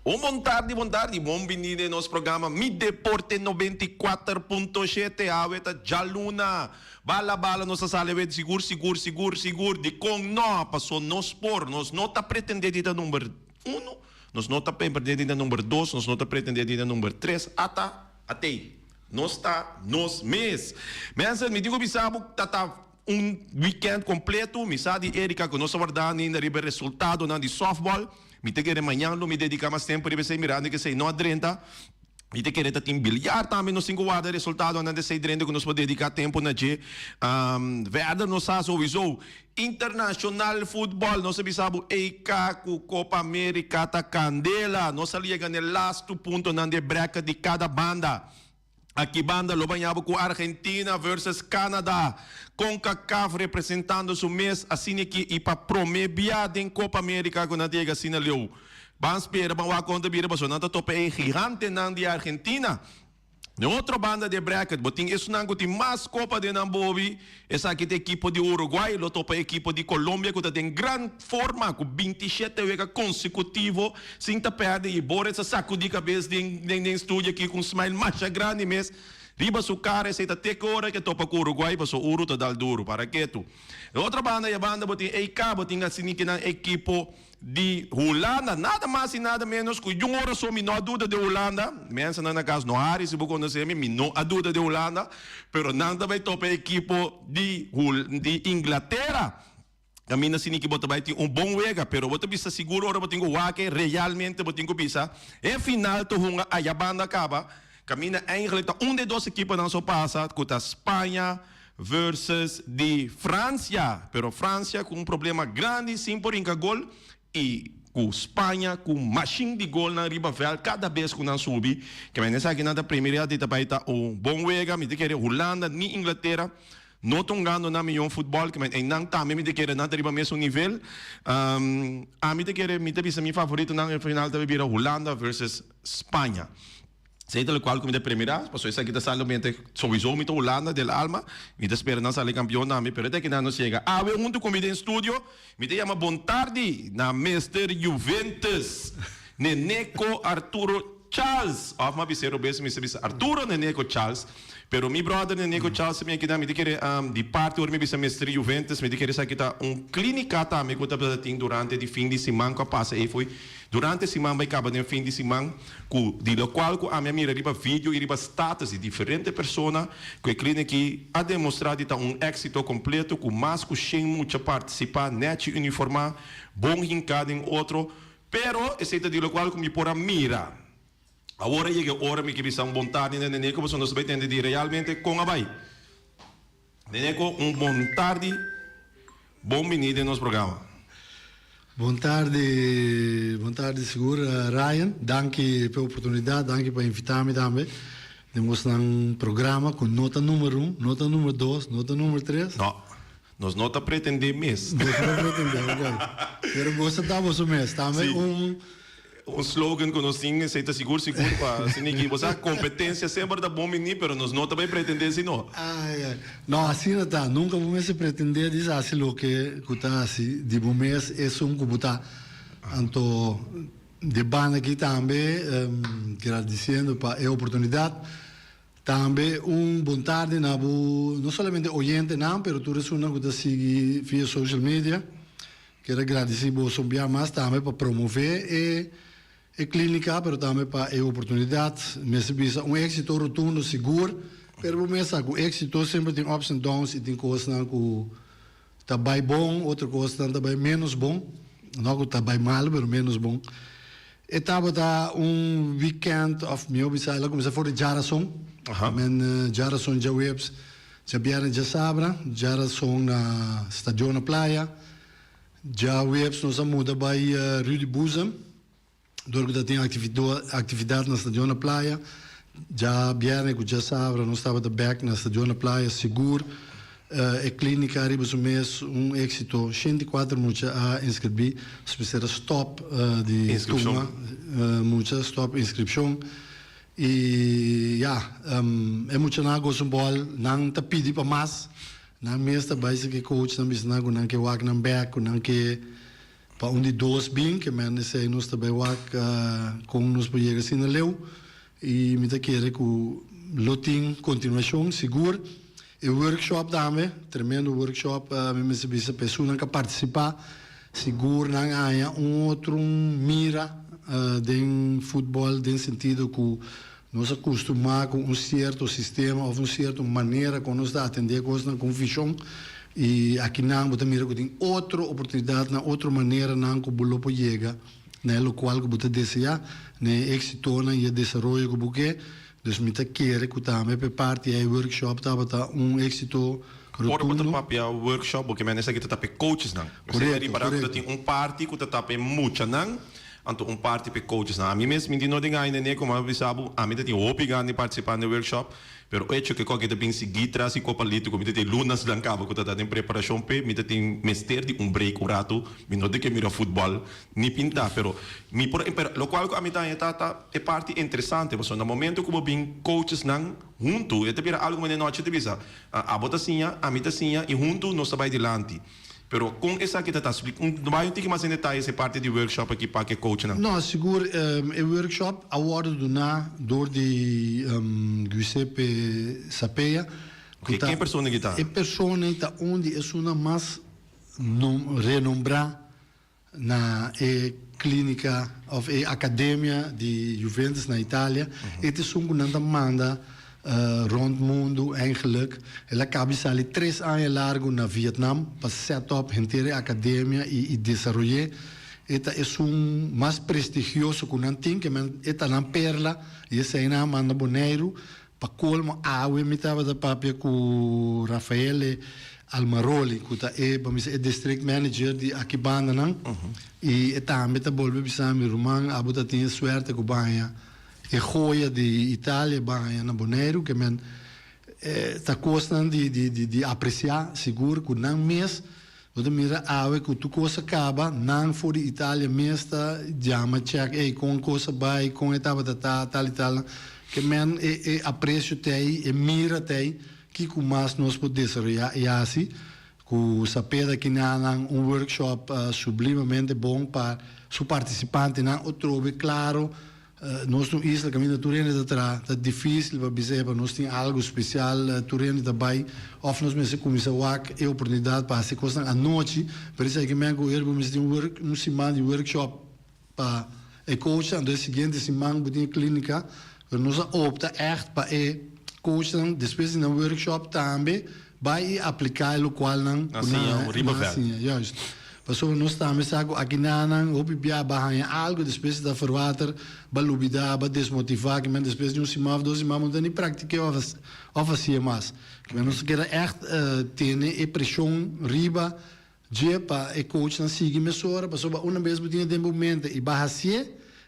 Un bon tardi, bon tardi, bon bini den nos programa Mi Deporte 94.7. Awe ta djaluna. Bala bala nos a sali awe sigur, sigur, sigur, sigur. Dikon no? Paso nos por, nos no ta pretende di ta number uno, nos no ta pretende di ta number dos, nos no ta pretende di ta number tres, ata atei. Nos ta nos mes. Mensen, mi tin ku bisa bo ta ta un weekend completo. Mi sa di Erika ku nos a warda ainda riba e resultadonan di softball. Mi ta kere mañan lo mi dedica mas tempo riba esey mirando ku esey no a drenta. Mi ta kere ta tin biljar tambe nos tin ku warda e resultadonan di esey drenta ku nos por dedica tempo na dje. Verder nos sa sowiso internacional futbol nos a bisa bo EK ku Copa America ta candela. Nos a yega na e lastu puntonan di e bracket di cada banda. Aki banda lo baña bo ku Argentina versus Canada. Concacaf representando su mes asina aki i pa prome bia den Copa America ku nan ta yega asina leu. Ban spera ban wak kon ta bira pasobra nan ta topa e gigantenan di Argentina. Den otro banda di e bracket bo tin esunnan ku tin mas kopa den nan bobi. Esaki ta ekipo di Uruguay lo topa e ekipo di Colombia ku ta den gran forma ku 27 wega konsekutivo sin ta pèrdè i Boris a sakudí kabes den den studio aki ku un smile masha grandi mes riba su kara. Esei ta te ku ora ke topa ku Uruguay paso Uru ta dal duru para ketu. E otro banda e banda bo tin EK bo tin asina kinan ekipo di Hulanda, nada mas y nada menos cu yun ora so mi no a duda de Hulanda, mensanan na cas no hari si bo conoce mi, mi no a duda de Hulanda, pero nan ta bay topa e ekipo di di Inglatera, caminda asina ki bo ta bay tin un bon wega, pero bo ta bisa sigur ora bo tin cu wak realmente bo tin cu bisa e final ta hunga aya banda caba, caminda eigenlijk ta un de dos ekiponan so pasa cu ta Spaña versus di Francia, pero Francia cu un problema grandi sin por hinca gol y cu Spaña cu mashin di golnan riba veld cada bes cu nan subi, ke men esaki nan ta premira di ta bay ta un bon wega, mi ta kere Hulanda ni Inglatera no ta hungando nan miyon futbol, ke men eynan tambe mi ta kere nan ta riba mesun nivel, ami ta kere mi ta bisa mi favoritonan e final ta bay bira Hulanda versus Spaña. Esei ta lokual ku mi ta premira, pasobra esaki ta solamente souiso mi ta Hulanda del alma, mi ta spera nan sali kampion tambe, pero te kinan nos yega. Awe huntu ku mi den studio, mi ta yama bon tardi na Mister Juventus Neneco Arturo Charles, òf mi a bisa e robes, mi mester bisa Arturo Neneco Charles, pero mi brother Neneco Charles mi a keda, mi ta kere di parti ora mi bisa Mister Juventus, mi ta kere esaki ta un klínika tambe ku tabata tin durante di fin di siman ku a pasa ei foi durante siman bai kaba den fin di siman. Ku di lokual ku ami a mira riba video i riba status di diferente persona ku e klinik aki a demostrá di ta un éksito kompleto ku mas ku shen mucha partisipá nèchi uniformá, bon hinká den otro, pero esei ta di lokual ku mi por a mira. Awor a yega e ora mi ke bisa un bon tardi na Neneco pasobra nos ta bai tende di realmente kon a bai. Neneco un bon tardi, bon bini den nos programa. Bon tardi, bon tardi sigur Ryan, danki p'e oportunidat, danki pa invita mi tambe den bosnan programa ku no ta number un, no ta number dos, no ta number tres. No, nos no ta pretende mes. Nos no ta pretende, ok. Pero boso ta boso mes, tambe un. Un slogan ku nos tin, esei ta sigur sigur pa asina aki. Bo sa, kompetensia semper ta bon bini, pero nos no ta bai pretendé si no. Ai, ai. No, asina ta. Nunka bo mester pretendé di hasi loke ku ta hasi di bo mes esun ku bo ta. Anto, di e banda aki tambe, gradisiendo pa e oportunidat. Tambe un bon tardi na bo, no solamente oyentenan, pero tur esunnan ku ta sigui via social media. Kier a gradisí boso un bia mas tambe pa promové e e klínika, pero tambe pa e oportunidat. Mester bisa un éksito rotundo sigur, pero bo mes sa ku éksito semper tin ups and downs i tin kosnan ku ta bai bon, otro kosnan ta bai ménos bon. No ku ta bai malu, pero ménos bon. E tabata un wikènt òf mihó bisa el a kuminsá for di djarason. Men djarason djaweps. Djabièrnè djasabra, djarason na Stadion na Playa. Djaweps nos a muda bai Rudy Boezem, dor ku ta tin aktividat na Stadion na Playa. Djabièrnè ku djasabra nos tabata bèk na Stadion na Playa. Sigur e klínika riba su mes un éksito. 104 mucha a inskribí. Nos mester a stòp di tuma mucha, stòp inskripshon. I ya, e muchanan a gosa un bòl, nan ta pidi pa mas, nan mes ta bai seki coach, nan bisa nan ku nan ke wak nan bèk, ku nan ke. pa un di dos bin, ke men esei nos ta bai wak kon nos por yega asina leu i mi ta kere ku lo tin kontinuashon sigur. E workshop tambe, tremendo workshop mi mester bisa pa esunnan ku a partisipá sigur nan a haña un otro mira den futbòl den sentido ku nos a kustumá ku un sierto sistema òf un sierto manera kon nos ta atendé kosnan ku un vishon i akinan bo ta mira ku tin otro oportunidatnan, otro maneranan ku bo lo por yega na e lokual ku bo ta deseá, na e éksitonan i e desaroyo ku bo ke. Dus mi ta kere ku tambe pa e parti ei workshop tabata un éksito Ora bo ta rotundo. papia workshop bo ke mende esaki ta ta pa e coachesnan. Esei ta Korekto, ripará ku ta korekto. tin un parti ku ta ta pa e muchanan, anto un parti pa e coachesnan. Ami mes mi tin no den aña nene komo a bisa bo, ami ta tin hopi gana di partisipá na e workshop, pero echo ke koke ta bin sigui tras di Kopalito ku mi ta tin lunas nan kaba ku ta ta den preparashon p'e, mi ta tin mester di un break un ratu, mi no ta ke mira futbòl ni pinta, pero mi por pero lokual ku ami ta haña ta ta e parti interesante pasobra na momento ku bo bin coachesnan huntu e ta bira algu manera nochi ta bisa abo ta siña ami ta siña i huntu nos ta bai dilanti pero kon esaki ta ta splika un bai un tiki mas den detaye e parti di workshop aki pa ke coachnan. No sigur e workshop a wòrdu duná dor di Giuseppe Sapea ku ta Ken persona ki ta? E persona ei ta un di esunnan mas renombrá Na e klinika of e akademia di Juventus na Italia, e ta esun ku nan ta manda rond mundu eigenlijk. El a kaba di sali tres aña largu na Vietnam pa set up henter e akademia i desaroy'é. E ta esun mas prestigioso ku nan tin, ke men e ta nan perla i esei nan a manda Boneiru. Pa colmo awe mi tabata papia cu Raffaele Almaroli cu ta e bo misa e district manager di aki bandanan y e tambe ta bolbe bisa mi ruman abo ta tin e suerte cu baña e joya di Italia baña na Boneiru ke men ta cosnan di di di aprecia sigur cu nan mes. Bo ta mira awe ku tur kos a kaba, nan for di Italia mes ta yama chèk, ey, kon kos a bai, kon e tabata ta, tal i tal. Ke men e e apresio t'ei, e mira t'ei, kiko mas nos por desaroyá i hasi. Ku Sapeda kinanan un workshop sublimamente bon pa su partisipantenan otrobe klaro. Nos ta un isla kaminda tur hende ta traha. Ta difísil pa bisa epa nos tin algu spesial, tur hende ta bai òf nos mester kuminsá wak e oportunidat pa hasi kosnan anochi. Pero esaki men ku bo mester tin un work un siman di workshop pa e coachnan, anto e siguiente siman bo tin e klínika. Pero nos a opta ègt pa e coachnan despues di nan workshop tambe Bai i apliká e lokualnan ku nan a siña. Juist. Pasobra nos tambe sa ku akinanan hopi bia ba haña algu, despues ta verwater, ba lubidá, ba desmotivá, kimen despues di un siman òf dos siman bo no ta ni praktik'é òf hasié mas. Kimen nos ta keda ègt tene e preshon riba dje pa e coachnan sigui mesora, pasobra una bes bo tin e den bo mente i ba hasié,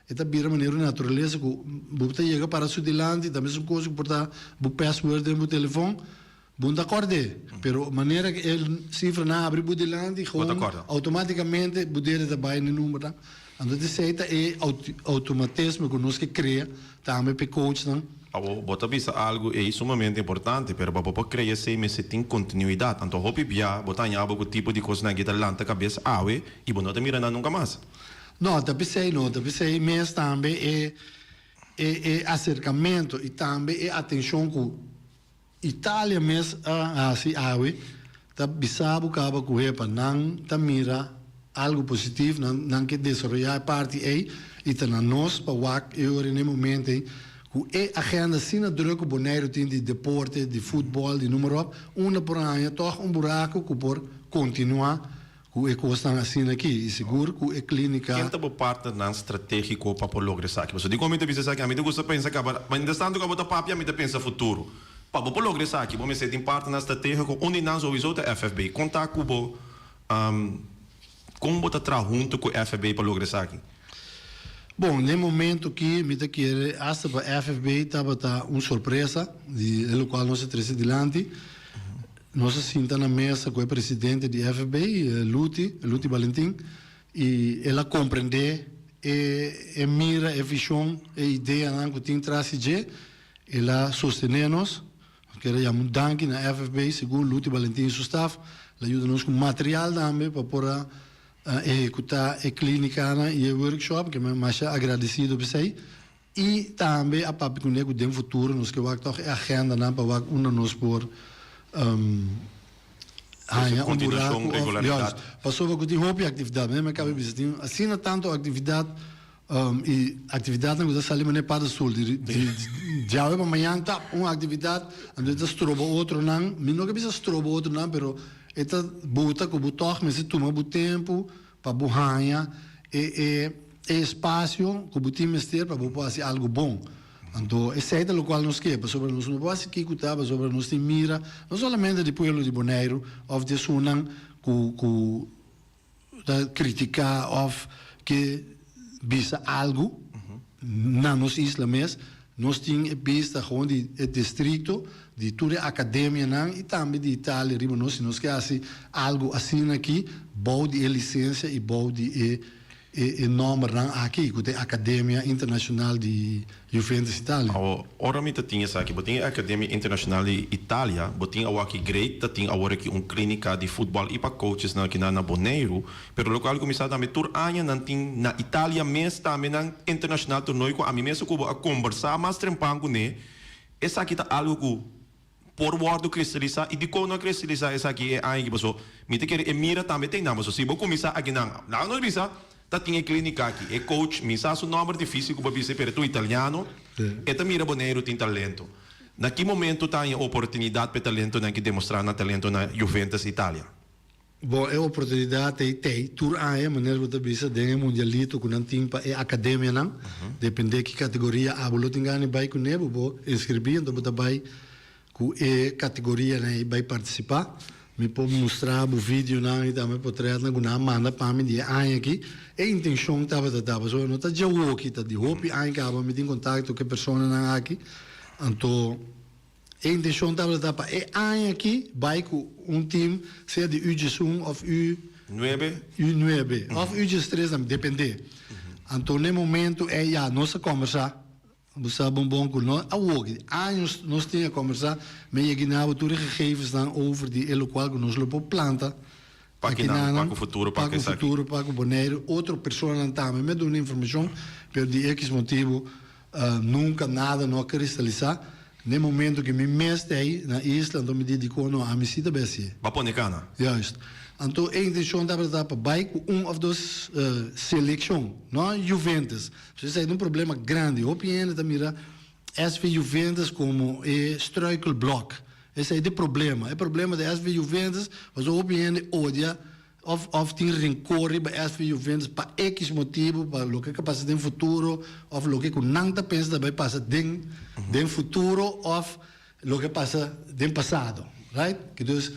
e ta bira manera un naturalesa ku bo ta yega para su dilanti, ta mesun kos ku por ta bo password den bo telefon, Bo no ta kòrd'é, pero manera ku e sifranan habri bo dilanti, gewoon outomátikamente bo dede ta bai na e numbernan. Anto esei ta e outomatismo ku nos ke krea tambe pa e coachnan. Awor, bo ta bisa algu ei sumamente importante, pero pa bo por krea esei mester tin kontinuidat. Anto hopi bia bo ta haña bo ku tipo di kosnan aki ta lanta kabes awe i bo no ta mira nan nunka mas. No, ta p'esei no, ta p'esei mes tambe e e aserkamentu i tambe e atenshon ku Italia mes a hasi awe ta bisa bo kaba ku hepa nan ta mira algu positif nan nan ke desaroyá e parti ei i ta na nos pa wak e ora na e momento ei ku e agenda asina druk ku Boneiru tin di deporte di futbòl di noem maar op unda por haña tòg un buraku ku por kontinuá Ku e kosnan asina aki i sigur ku e klínika. Ken ta bo partnernan stratégiko pa por logra esaki? Pasobra dikon mi ta bisa esaki? Ami ta gusta pensa kaba, mientras tanto ku abo ta papia mi ta pensa futuro. Pa bo por logra esaki bo mester tin partnernan stratégiko, un di nan souiso ta FFB. Kon ta ku bo, kon bo ta traha huntu ku FFB pa logra esaki? Bon, n'e momento ki mi ta kere hasta pa FFB tabata un sorpresa di e lokual nos a trese dilanti. Nos a sinta na mesa ku e presidente di FFB, Luti, Luti Balentin, i el a komprendé e e mira, e vishon, e ideanan ku tin tras di dje. El a sostené nos. Nos kier a yama un danki na FFB, sigur Luti Balentin i su staf. El a yuda nos ku material tambe pa por a. ehekutá e klínikanan i e workshop, ke mi masha agradesido p'esei. I tambe a papia kuné ku den futuro nos ke wak tòg e agendanan pa wak unda nos por haña un buraku òf juist pasobra ku tin hopi aktividat. Mi a kaba di bisa tin asina tantu aktividat i aktividatnan ku ta sali manera paddenstoel di djawe pa mañan tap un aktividat anto e ta stroba otronan. Mi no ke bisa stroba otronan pero e ta buta ku bo tòg mester tuma bo tempu Pa bo haña e e e espasio ku bo tin mester pa bo por hasi algu bon. Anto esei ta lokual nos ke, pasobra nos no por hasi kiko ta, pasobra nos tin mira no solamente di pueblo di Boneiru òf di esunnan ku ku ta kritiká òf ke bisa algu na nos isla mes. Nos tin e bista gewoon di e districto, di tur e academianan y tambe di Italia riba nos si nos ke haci algo asina aki bou di e licencia y bou di e e nombernan aki cu ta e Academia Internacional di Juventus Italia. Awor, ora mi ta tin esaki, bo tin e Academia Internacional di Italia, bo tin awor aki Great ta tin awor aki un clinica di futbol y pa coachesnan aki na na Boneiru, Pero lokual ku mi sa tambe tur aña nan tin na Italia mes tambe nan international tornooi ku ami mes ku bo a kombersá mas trempan kuné, esaki ta algu ku por wòrdu kristalisá i dikon no a kristalisá esaki e aña aki paso mi ta kere e mira tambe ta einan paso si bo kuminsá akinan laga nos bisa ta tin e klínika aki e coach mi sa su nòmber difísil ku bo a bisa pero e ta un italiano e ta mira Boneiru tin talento na ki momento ta haña oportunidat pa e talentonan ki demostrá nan talento na Juventus Italia? Bo e oportunidat ei tei tur aña, manera bo ta bisa, den e mundialito ku nan tin pa e akademianan. Dependé ki kategoria abo lo tin gana di bai kuné, bo por inskribí, anto bo ta bai ku e kategorianan ei bai partisipá. Mi por mustra bo videonan i tambe potretnan ku nan a manda pa mi di e aña aki. E intenshon tabata ta, pasobra no ta djawoki, ta di hopi aña kaba mi tin kontakto ku e personanan aki, anto. E intencion tabata ta pa e aña aki bai cu un team sea di U diesun of U Nuebe. U nuebe of U diestres tambe, depende. Anto n'e momento ey ya nos a combersa, bo sa bon bon cu no awoki, años nos tin a combersa, mi a yega na bo tur e gegevensnan over di e locual cu nos lo por planta Pa kinan, pa cu futuro, pa cu futuro, pa cu Boneiru, otro personanan tambe mi a duna informacion, pero di equis motibo nunca nada no a cristalisa. N'e momento cu mi mes ta ey na isla, anto mi di dicon no, ami si ta bay hacié. Ba pone cana. Juist. Anto e intencion tabata pa bay cu un of dos seleccion, no Juventus. Pasobra esey ta un problema grandi. Hopi hende ta mira SV Juventus como e struikelblok. Esei ta e problema. E problema di SV Juventus pasobra hopi hende odia of of tin rencor riba SV Juventus pa equis motibu, pa loke ka pasa den futuro of loke ku nan ta pensa ta bai pasa den den futuro of loke pasa den pasado. Right? Dus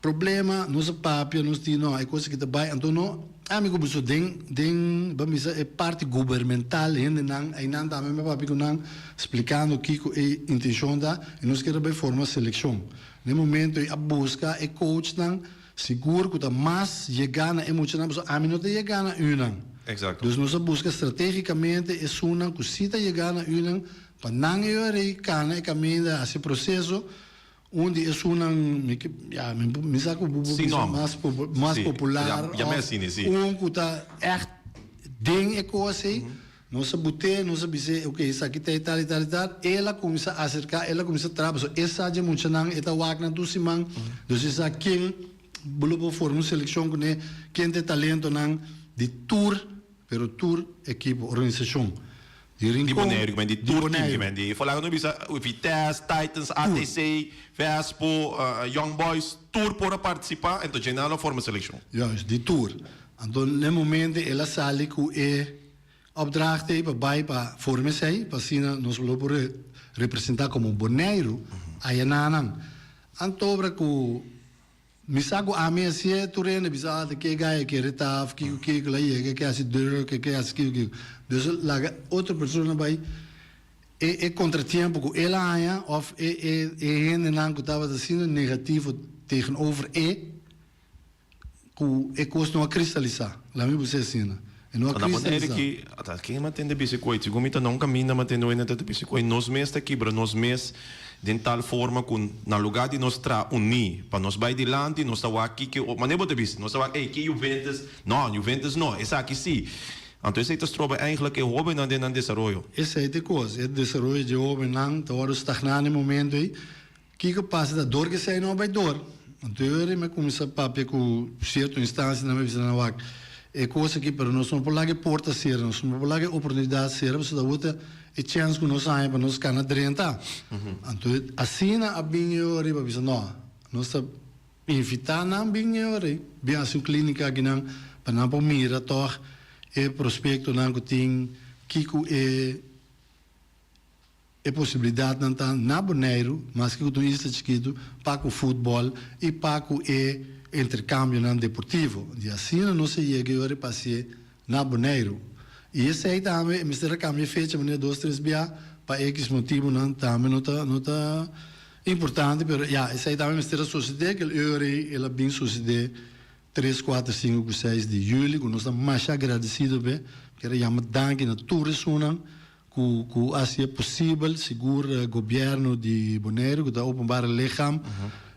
Problema, nos a papia, nos di no, e cosa aki ta bai, anto no, ami ku boso den, den, ban bisa e parti gubermental, hendenan, einan tambe mi a papia ku nan, splikando kiko e intencion ta, i nos kier a bai forma selekshon. Na e momento ei a buska e coachnan, sigur ku ta mas yega na e muchanan, pasobra ami no ta yega na unan. Exacto. Dus nos a buska strategicamente esunnan ku si ta yega na unan, pa nan e ora ei kana e kaminda, hasi e proseso, Un di esunnan mi ke ya mi mi sa ku bo Sin bisa nòmber. mas popu mas Sí, popular ya ya òf mèsini, sí. un ku ta ègt den e kos ei, nos a but'é, nos a bis'é oke esaki ta e tal i tal i tal, el a kuminsá aserká, el a kuminsá traha pasobra e sa dje muchanan, e ta wak nan tur siman, dus e sa ken bo lo por forma un selekshon kuné, ken ta e talentonan di tur, pero tur ekipo, organisashon. Di Di Rincon, Boneiru, di di tur team, Boneiru. di Folaga no bisa Vitesse, Titans, ATC, Vespo, Young Boys, tur por a participa, enton dje nan lo forma seleccion. Juist, di tur. Anto n'e momento el a sali cu e opdracht ei pa bay pa forma esey, pa asina nos lo por representa como Boneiru aya nanan. Anto obra cu Mi sa ku ami a sié tur hende bisa ah ta ke gaya kere taf kiko kiko la yega ke hasi druk ke hasi kiko kiko dus laga otro persona bai e e kontratiempo ku el a haña òf e e e hendenan ku tabata asina negativo tegenover e ku e kos no a kristalisá laga mi bisa asina. E no a Na Bonaire kristalisá. ki, ata ken a tende bisa koe, segun mi ta na un kaminda mi a tende wende ta bisa koe, nos mes ta kibra nos mes den tal forma ku na lugá di nos traha uní pa nos bai dilanti nos ta wak kiko, manera bo ta bisa, nos ta wak ey ki Juventus, no, Juventus no, esaki si. Anto esei ta stroba eigenlijk e hóbennan den nan desaroyo. Esei ta e kos, e desaroyo dje hóbennan ta wòrdu stagná na e momento ei. Kiko pasa ta dor ku esei no a bai dor. Anto e ora mi a kuminsá papia ku sierto instansianan, mi a bisa nan, Wak, e kos aki, pero nos no por laga e porta sera, nos no por laga e oportunidat sera, pasobra awor ta e chèns ku nos haña pa nos kana drenta. Anto asina a bin e ora ei pa bisa, No, nos ta invitá nan bin e ora ei, bin hasi un klínika akinan pa nan por mira tòg e prospektonan ku tin, kiko e. E posibilidatnan ta na Boneiru, maske ku ta un isla chikitu, pa ku futbòl i pa ku e interkambionan deportivo. Di asina nos a yega e ora pa hasié na Boneiru. I esei tambe e mester a kambia e fecha manera dos tres bia pa ekis motibunan tambe no ta no ta importante pero ya esei tambe mester a susedé kel ora ei el a bin susedé tres kuater sinku ku seis di yuli ku nos ta masha agradesido p'e. Kier a yama danki na tur esunnan Ku ku hasi e posibel, sigur gobièrnu di Boneiru ku ta openbare lichaam,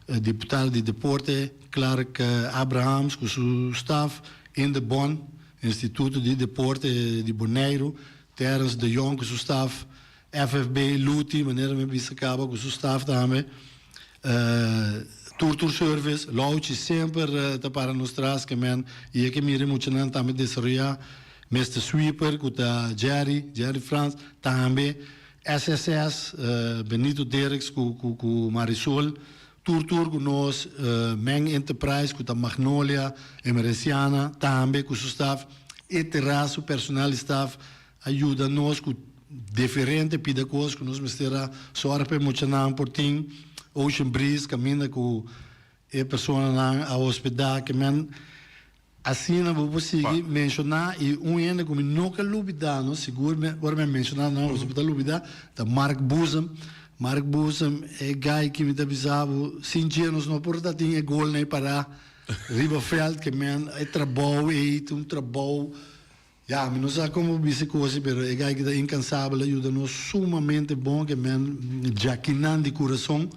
diputado di deporte Clark Abrahams ku su staf, Indebon, Instituto di Deporte di Boneiru, Terence de Jong ku su staf, FFB, Luti, manera mi a bisa kaba ku su staf tambe, Tur Tur Service, Louchi semper ta para nos tras ke men i e ke mira e muchanan tambe desaroyá. Mister Sweeper ku ta Jerry, Jerry Frans, tambe SSS, Benito Derks ku ku ku Marisol, tur tur ku nos, Meng Enterprise ku ta Magnolia, Emerenciana, tambe ku su staf, e teras su personal di staf a yuda nos ku diferente pida kos ku nos mester a sòrg pa e muchanan por tin Ocean Breeze kaminda ku e personanan a hospedá ke men. Asina bo por sigui menshoná i un hende ku mi no ke lubidá, no, sigur mi ora mi a menshoná nan bo ta lubidá, ta Mark Boezem. Mark Boezem e guy ki mi ta bisa bo sin dje nos no por ta tin e golnan ei pará riba vèlt ke men e trabou ei ta un trabou ya mi no sa komo bisa e kos ei pero e guy ki ta inkansabel a yuda nos sumamente bon ke men djakinan di kurason.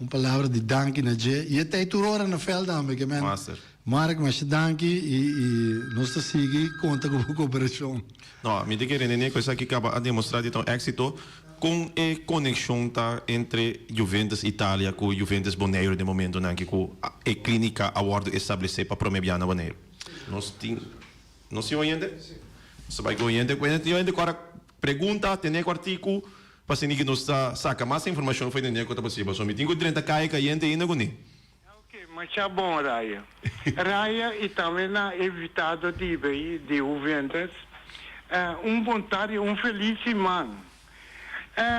Un palabra di danki na dje y e ta ey tur ora na veld tambe ke men. Master. Mark masha danki y y nos ta sigui conta cu bo cooperacion. No, mi ta kere Nene cu esaki caba a demostra di ta un exito con e conexion ta entre Juventus Italia cu Juventus Boneiru den momentonan aki cu e clinica a wordo establece pa prome bia na Boneiru. Nos tin nos tin oyente? Nos ta bay cu oyente. Tin oyente cu ora pregunta tene cu articu Pa asina ki nos ta saka mas informashon for di hende ku ta posibel. So mi tin ku drenta kaya kayente ainda kuné. Ok, masha bon Raya. Raya y tambe na e invitado di bay di Juventus. Un bon tardi, un feliz siman.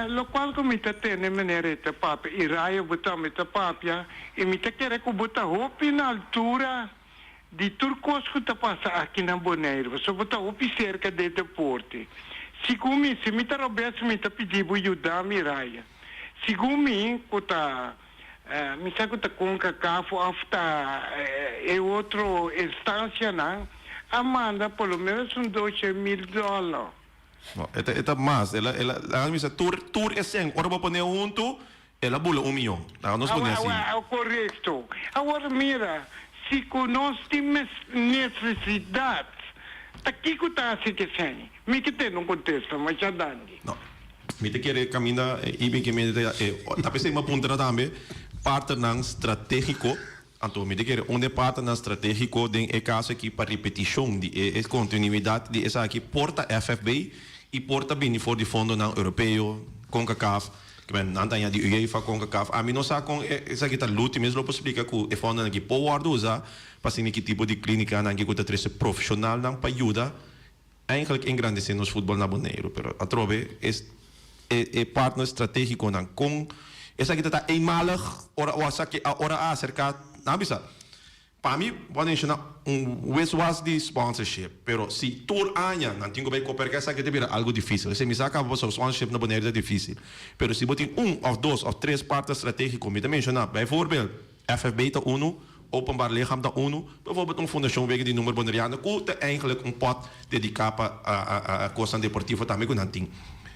Locual cu mi ta tene meneer e ta papia y Raya bo tambe ta papia y mi ta kere cu bo ta hopi na altura Di tur kos ku ta pasa aki na Boneiru, pasobra bo ta hopi serka di e deporte. Segun mi, si mi ta robes mi ta pidi bo yuda mi raya. Segun mi ku ta, mi sa ku ta Concacaf òf ta e otro instansianan a manda por lo menos un doshe mil dòler. No, e ta, e ta mas. El a, el a, laga mi bisa tur, tur e sèn, ora bo pone huntu, El a bula un miyon. Laga nos pone Awa, asina. awa, korekto. Awor mira, si ku nos tin mes nesesidat, ta kiko ta hasi k'esei? Mi ke tende un kontesta, masha danki. No. Mi ta kere kaminda i mi ke mende ta e ta p'esei mi a puntra tambe partnernan stratégiko. Anto mi ta kere un di e partnernan stratégiko den e kaso aki pa ripetishon di e kontinuidat di esaki por ta FFB i por ta bini for di fondonan europeo, Concacaf. Kimen nan ta haña di UEFA, Concacaf. Ami no sa kon esaki ta luti mes lo por splika ku e fondonan aki por wòrdu usa pa asina ki tipo di klínikanan aki ku ta trese profeshonalnan pa yuda eigenlijk engrandesé nos futbòl na Boneiru. Pero atrobe es e partner stratégikonan kon esaki ta ta eenmalig ora ora a aserká nan a bisa. Pa mi, bo a menciona un wiswas di sponsorship, pero si tur aña nan tin cu bay coperca esaki ta bira algo dificil. Esey mi sa caba pasobra sponsorship na Bonaire ta dificil. Pero si bo tin un of dos of tres partner strategico, mi ta menciona bijvoorbeeld FFB ta uno, Openbaar lichaam ta unu, bijvoorbeeld un Fundashon Wegen di Nummer Boneriano ku ta eigenlijk un pòt dediká pa kosnan deportivo tambe ku nan tin.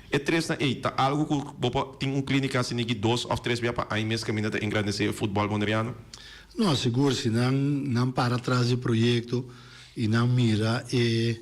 E tresnan ei ta algu ku bo por tin un klínika asiniki dos òf tres bia pa aña mes kaminda ta engrandesé e futbòl boneriano? No, sigur si nan nan para tras di proyekto i nan mira e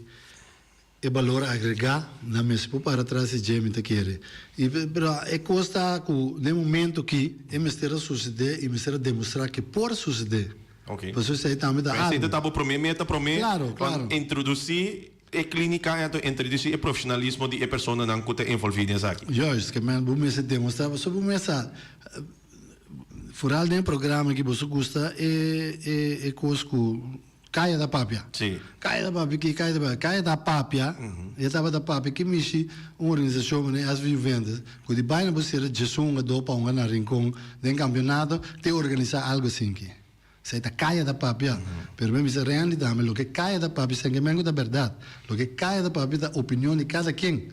E balor agregá nan mester por para tras di dje, mi ta kere. I pero e kos ta ku den momento ki e mester a susedé i mester a demostrá ke por susedé. Ok. Pasobra esei tambe ta Pero esei algu. ta ta bo promé meta, promé Klaro, pa klaro. introdusí e klínika i anto introdusí e profeshonalismo di e personanan ku ta envolví den esaki. Juist, ke men bo mester demostrá pasobra bo mester sa foral den e programa aki boso gusta e e e kos ku Kaya ta papia. Sí. Kaya ta papia ki, kaya ta papia. Kaya ta papia, e tabata papia ki mishi un organisashon manera SV Juventus, ku di baina bo sera djesun hungadó pa hunga na Rincon den kampionato, te organisá algu asinki. Esei ta kaya ta papia. Pero mi a bisa Randy tambe, loke kaya ta papia esei men ku ta bèrdat. Loke kaya ta papia ta opinion di kada ken.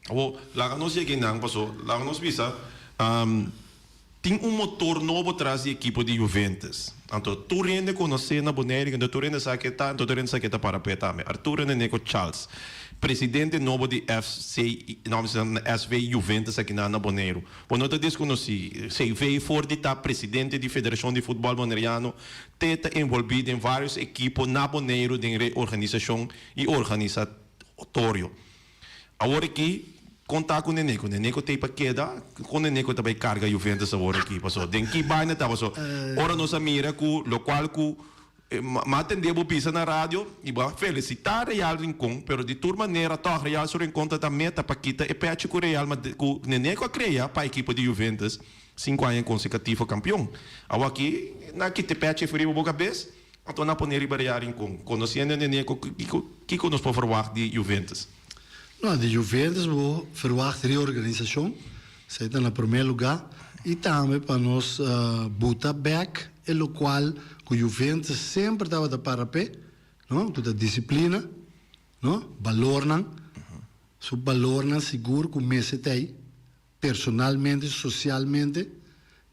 Awor, laga nos yega einan, paso laga nos bisa, tin un motor nobo tras di ekipo di Juventus. Anto tur hende konosé na Boneiru, anto tur hende sa ke ta, anto tur hende sa ke ta para p'e tambe. Arturo Neneco Charles, presidente nobo di FC, no, mi sa SV Juventus akinan na Boneiru. Bo no ta deskonosí, CV for di ta presidente di Federashon di Futbòl Boneriano, te ta envolví den vários ekipo na Boneiru den reorganisashon i organisatorio. Awor aki kon ta ku Neneco? Neneco t'ei pa keda? Kon Neneco ta bai karga Juventus awor aki? Paso den ki baina ta? Paso ora nos a mira ku lokual ku m'a tende bo bisa na radio i bo a felisitá Real Rincon, pero di tur manera tòg Real su Rincon ta ta meta pa kita e pechi ku Real ku Neneco a krea pa ekipo di Juventus sinku aña konsekativo kampion. Awor aki nan a kita e pechi for riba bo kabes. Anto nan pone riba Real Rincon. Conociendo Neneco, kico, kico nos por verwacht di Juventus? No, di Juventus bo verwacht reorganisacion, esey ta na prome lugar, y tambe pa nos buta bek e locual cu Juventus semper tabata para p'e, no, cu ta disciplina, no, balornan, su balornan sigur cu mester ta ey. personalmente, socialmente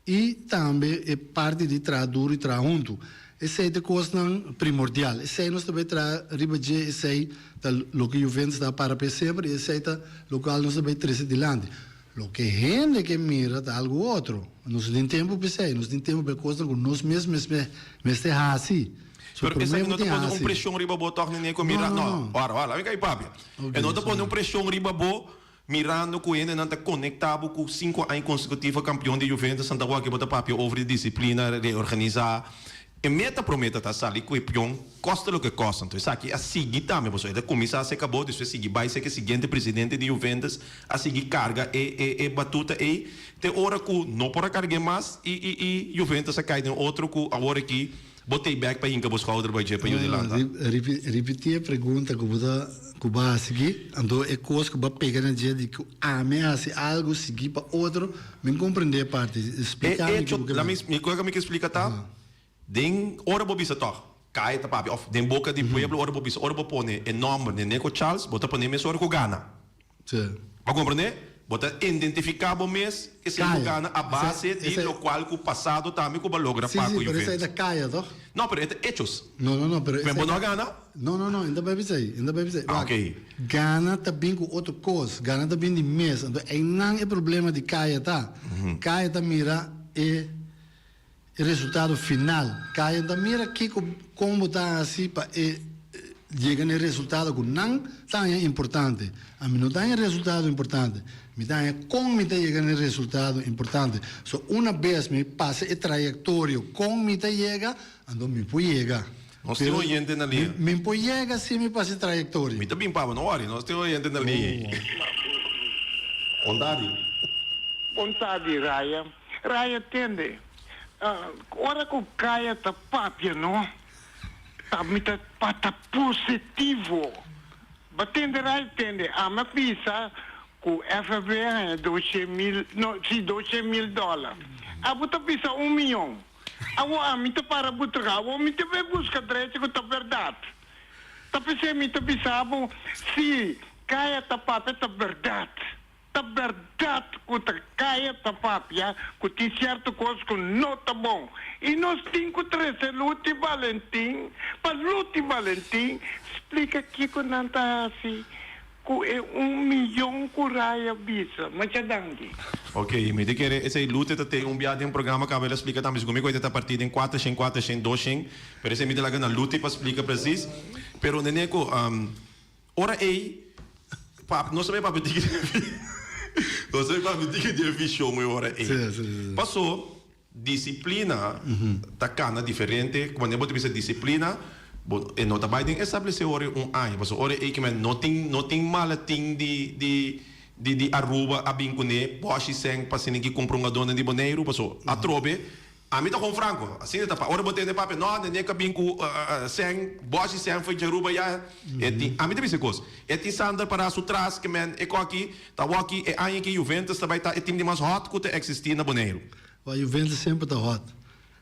y tambe e parti di traha duro y traha hunto. Esey ta e cosnan primordial. Esey nos ta bay traha riba dje, esey ta loke Juventus ta para p'e semper y esey ta locual nos ta bay trece dilanti. Loke hende ke mira ta algo otro. Nos no tin tempo p'esey, nos tin tempo pa e cosnan cu nos mes mester haci. So Pero prome esaki bo no ta tin pone un haci. presion riba bo toch, Neneco? No, Mira, no, no, no. ora, ora, laga mi kai papia. Ok, E no ta pone sorry. un presion riba bo Mirando ku hendenan ta konektá bo ku sinku aña konsekutivo kampion di Juventus Santa Joaquin bo ta papia over di disiplina, reorganisá. E meta promé ta ta sali ku e pion kosta loke kosta. Anto esaki a sigui tambe pasobra e ta kuminsá seka bo despues sigui bai seka e siguiente presidente di Juventus a sigui karga e e e batuta ei te ora ku no por a karg'é mas i i i Juventus a kai den otro ku awor aki Bo tei bek pa hinka bo schouder bai dje pa yu di lanta. Ripití e pregunta ku bo ta ku bo a hasi aki, anto e kos ku bo a pega na dje di ku ami a hasi algu sigui pa otro, mi no komprendé e parti. Splika E mi echo, kiko ke la mi mi ku mi ke splika ta, den ora bo bisa tòg, kaya ta papia òf den boka di pueblo ora bo bisa, ora bo pone e nòmber Neneco Charles, bo ta pone mesora ku gana. Sí. Bo comprende? Bo ta identifica bo mes esey cu Caya. gana a base Esey, di esey. locual cu pasado tambe cu bo a logra Sí, pa sí, cu pero esey Juventus. ta caya, toch? No, pero e ta hechos. No, no, no, pero Men esey bo no a ta gana? No, no, no, e no ta bay bisa ey, e no ta bay bisa ey. Ah, Wak, ok. gana ta bin cu otro cos, gana ta bin di mes. Anto eynan e problema di caya ta. Caya ta mira e E resultado final. Kaya ta mira kiko kon bo ta hasi pa e yega na e resultado ku nan ta haña importante. Ami no ta haña resultado importante, mi ta haña kon mi ta yega na e resultado importante. So una bes mi pasa e trayektorio kon mi ta yega, anto mi por yega. Nos tin oyente na liña. Mi por yega si mi pasa e trayektorio. Mi ta bin pa bo, no wòri, nos tin oyente na liña. Bon tardi. Bon tardi, Raya. Raya tende, ora ku Kaya ta papia no, ta mi ta ta positivo. Ba tende Raya tende, ami a bisa ku FFB a haña doshe mil, no, si doshe mil dòler. Abo ta bisa un miyon. Awor ami ta para butra, awor mi ta bai buska drechi ku ta bèrdat. Ta p'esei mi ta bisa bo, si Kaya ta papia ta bèrdat. Ta. bèrdat ku ta kaya ta papia ku tin sierto kos ku no ta bon. I nos tin ku trese Luti Valentin pa Luti Valentin splika kiko nan ta hasi ku e un miyon ku Raya bisa. Masha danki. Ok, mi ta kere esei Lute ta ten un bia den programa kaba el a splika tambe segun mi ku e ta parti den kuater shen, kuater shen, dos shen, pero esei mi ta laga na Lute pa splika presis. Pero Neneco, ora ei pap nos ta bay papia tiki nos ta bay papia tiki di e vision e ora ei. Paso Disiplina ta kana diferente, ku manera bo ta bisa disiplina, bo e no ta bai den establesé ora un aña, pasobra ora ei kimen no tin no tin maletin di di di di Aruba a bin kuné bòshi sèn pa asina ki kumpra un adónan di Boneiru, pasobra atrobe ami ta kon franko, asina ta pa ora bo tende papia no nene ka bin ku sèn bòshi sèn for di Aruba ya e tin ami ta bisa e kos e tin Sander pará su tras kimen e koki ta wòki e aña ki Juventus ta bai ta e tim di mas hòt ku ta eksistí na Boneiru. Wa Juventus semper ta hot.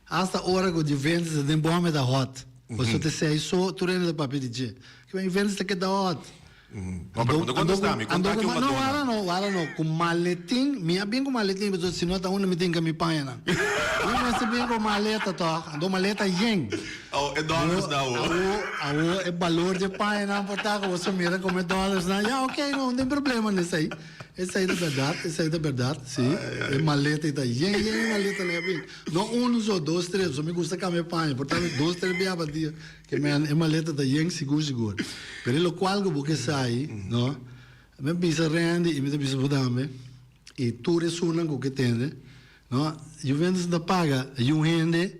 Hasta ora ku Juventus ta den bòm e ta hot. Pasobra ta esei so tur hende ta papia di dje. Kiba Juventus ta keda hot. No, pero bo ta kontestá mi. Kon ta ki un No, wara no, wara no. Ku maletin, mi a bin ku maletin pasobra si no ta unda mi tin ka mi pañanan. Mi mester bin ku maleta tòg. Anto maleta yen. Oh, e dòlars na awo. Awo, awo e balor di e pañanan por ta ku bo sa mira komo e dòlars nan. Ya, oké, no, no tin problema n'esei. Esei ta bèrdat, esei ta bèrdat, si. E maleta ei ta yen yen e maleta nan a bin. No unu so, dos, tres, pasobra mi gusta kambia paña, por tanto dos, tres bia pa dia ke men e maleta ta yen sigur sigur. Pero e lokual ku bo ke sa ei, no, mi a bisa Randy i mi ta bisa bo tambe, i tur esunnan ku ke tende, no, Juventus no ta paga yu hende,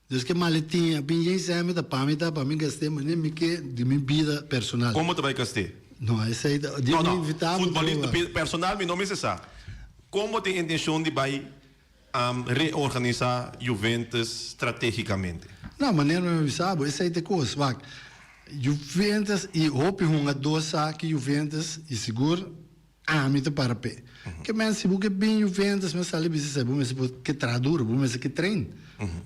dus ke maletin a bin yen sèmi ta pa mi ta pa mi gast'é manera mi ke di mi bida personal. Komo ta bai gast'é? No, esei ta di No, mi no, invitá bo futbolista proba. personal mi no mester sa. Kon bo tin intenshon di bai reorganisá Juventus stratégikamente? No, manera mi a bisa bo, esei ta e kos. Wak, Juventus i hopi hungadó sa ki Juventus i sigur Ami ta para p'e. Ke men si bo ke bin Juventus mi a sali bisa esei bo mester por ke traha duro, bo mester ke train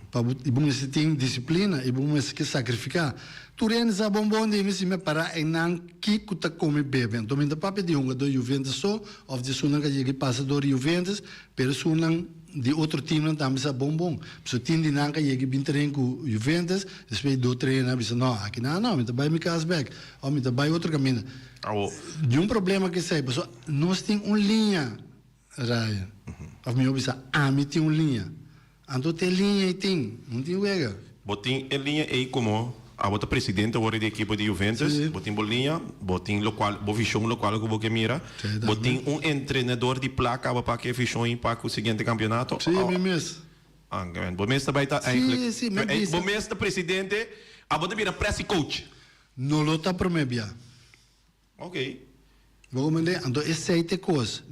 pa bo i bo mester tin disiplina i bo mester ke sakrifiká. Tur hende sa bon bon di mi si mi a para einan kiko ta kome bebe. Anto mi ta papia di hungadó Juventus so òf di esunnan ku a yega i pasa dor di Juventus, pero esunnan di otro teamnan tambe sa bon bon. Pasobra tin di nan ku a yega i bin train ku Juventus, despues di dos train nan a bisa no aki nan no mi ta bai mi kas bèk òf mi ta bai otro kaminda. Awo. Di un problema ke esei, pasobra nos tin un liña, Ryan. Of mihó bisa, ami tin un liña. Anto te liña ei tin, no tin wega. Bo tin e liña ei komo abo ta presidente awor di ekipo di Juventus, Sí. bo tin bo liña, bo tin lokual, bo vishon lokual ku bo ke mira. Sí, Bo tambe. tin un entrenador di plaka abo pa ke vishon ei pa ku siguiente kampeonato? Sí, mi mes. Ah, bo mes ta bai ta Sí, eigenlijk, sí, mi a bisa. bo mes ta presidente, abo ta bira presi coach. No lo ta promé bia. Ok. Bo comprende? Anto esei ta e kos.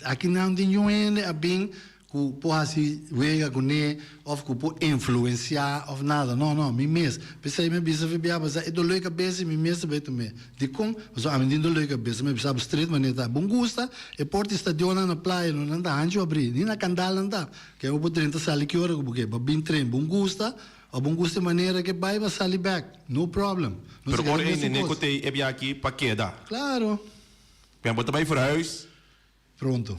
Aki nan tin yun hende a bin ku por hasi wega kuné òf ku por influensiá òf nada. No, no, mi mes. P'esei mi a bisa fi bia pasá e doló di kabes i mi mes ta bai tum'é. Dikon? Pasobra ami tin doló di kabes. Mi a bisa bo stret manera ta. Bon gusta e porta di stadionnan na playa no nan ta hanchu abrí, ni na kandal nan ta. Ke bo por drenta sali ki ora ku bo ke. Bo a bin tren bon gusta. A bon gusta e manera ke bai ba sali bek, no problem. Nos Pero ora e nene ku tei e bia aki pa keda. Claro. Bien, bo ta bai verhuis? Pronto.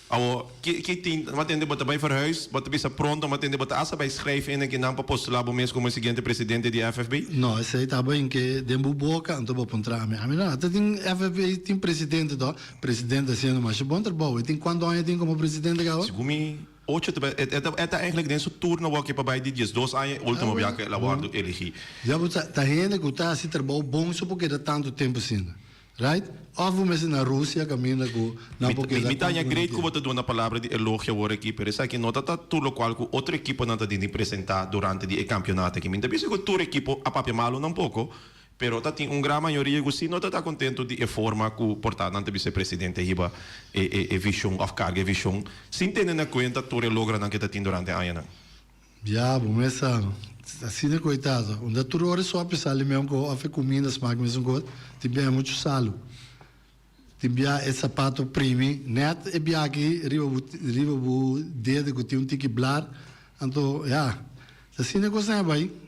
Awo, ki ki tin, bo a tende bo ta bai verhuis, bo ta bisa pronto, bo a tende bo ta asta bai schrijf in aki nan pa postula bo mes komo e siguiente presidente di FFB? No, esei taba in ke den bo boka, anto bo puntra ami. Ami no, ata tin FFB tin presidente to, presidente hasiendo masha bon trabou. E tin kuantu aña e tin komo presidente kaba? Segun mi. Ocho ta bai, e ta e ta eigenlijk den su turno wòrdu pa bai di diesdos aña e ultimo biaha ku el a wòrdu eligí. Ya bo ta ta hende ku ta hasi trabou bon so por keda tantu tempu asina, right? Òf bo mester na Rusia kaminda ku nan por keda Mi ta haña great ku bo ta duna palabra di elogio awor aki, pero esaki no ta ta tur lokual ku otro ekiponan ta dindi presentá durante di e kampionato aki. Mi ta bisa ku tur ekipo a papia malu nan poko, Pero ta tin un gran mayoria cu si no ta ta contento di e forma cu por ta nan ta bisa e presidente hiba e e e vision of carga e vision sin tene na cuenta tur e logranan cu e ta tin durante añanan. Ya, bo mes sa. Asina cu e ta. Unda tur ora e sopi sali meun cu of e cuminda smaak mesun cos, tin bia mucho salu. Tin bia e sapato primi net e bia aki riba bo riba bo dede cu tin un tiki blar. Anto, ya, ta asina cos nan a bay.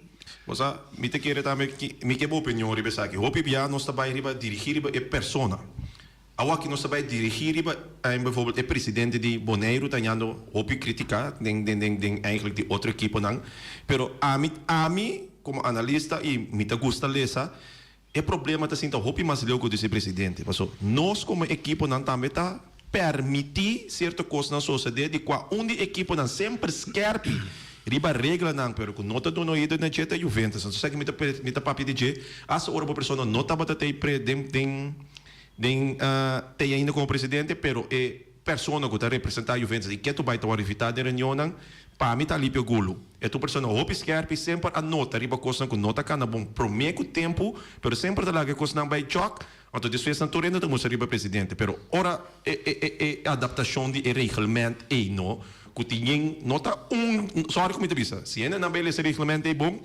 Bo sa, mi ta kere tambe ki mi ke bo opinion riba esaki. Hopi bia nos ta bay riba dirigi riba e persona. Awor aki nos ta bai dirigí riba bijvoorbeeld e presidente di Boneiru ta hañando hopi kritika den den den den eigenlijk di otro ekiponan. Pero ami ami komo analista i mi ta gusta lesa e problema ta sinta hopi mas leu ku di si presidente. Paso nos komo ekiponan tambe ta permití sierto kosnan sosodé di kua un di ekiponan semper skèrpi riba reglanan pero ku no ta duna oido na dje ta Juventus. Anto esaki mi ta mi ta papia di dje asta ora bo persona no tabata tei pre den den den tei ainda komo presidente pero e persona ku ta representá Juventus i ke tu bai ta wòrdu invitá den reunionnan pa mi ta Alipio Gulu. E ta un persona hopi skèrpi semper a nota riba kosnan ku no ta kana bon promé ku tempu pero semper ta laga e kosnan bai chòk. Anto despues nan tur hende ta mustra riba presidente, pero ora e e e e adaptacion di e reglement ey no, cu tin yen no ta un, sorry cu mi ta bisa, si hende nan bay lesa e reglement ey bon,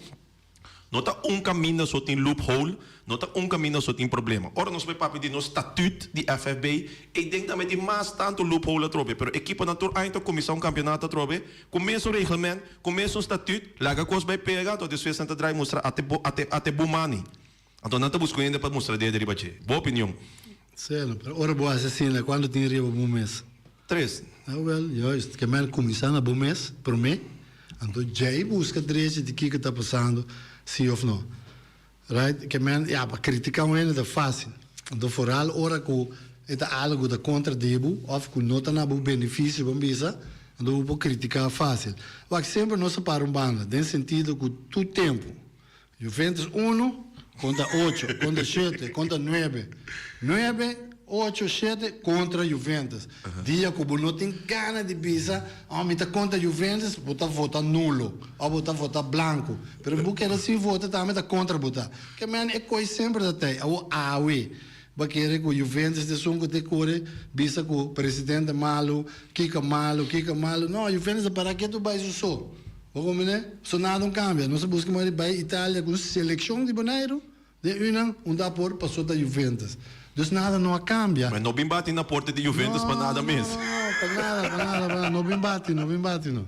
no ta un caminda so tin loophole, no ta un caminda so tin problema. Ora nos bay papia di nos statuut di FFB, ey den tambe tin mas tanto loophole atrobe, pero ekiponan tur aña ta cuminsa un campeonato atrobe cu mesun reglement, cu mesun statuut, laga cos bay pega, anto despues nan ta draai mustra ate bo ate ate bo mani. Anto nan ta buska un hende pa mustra dede riba dje. Bo opinion? Seno, pero ora bo hasi asina, kuantu tin riba bo mes? Tres. Ah, wel, juist. Ke men kuminsá na bo mes promé, anto djei buska drechi di kiko ta pasando, si of no. Right? Ke men, ya, pa kritiká un hende ta fásil. Anto foral ora ku e ta algu ku ta kontra di bo òf ku no ta na bo benefisio, bo bisa, anto bo por kritiká fásil. Wak, semper nos ta para un banda, den sentido ku tur tempu Juventus uno kontra ocho, kontra shete, kontra nuebe. Nuebe, ocho, shete kontra Juventus. Dia ku bo no tin gana di bisa, oh mi ta kontra Juventus, bo ta vota nulo òf bo ta vota blanko. Pero bo keda sin vota tambe ta kontra bo ta. Ke men e koi semper ta tei. Awor awe bo a kere ku Juventus ta esun ku ta kore bisa ku presidente malu, kiko malu, kiko malu. No, Juventus a para ketu bai su so. Bo comprende? So nada no cambia. Nos a busca manera di bay Italia cu un seleccion di Boneiru den unan unda por paso ta Juventus. Dus nada no a cambia. Maar no bin bati na porta di Juventus pa nada mes. No, no, pa nada, pa nada, pa nada. No bin bati, no bin bati no.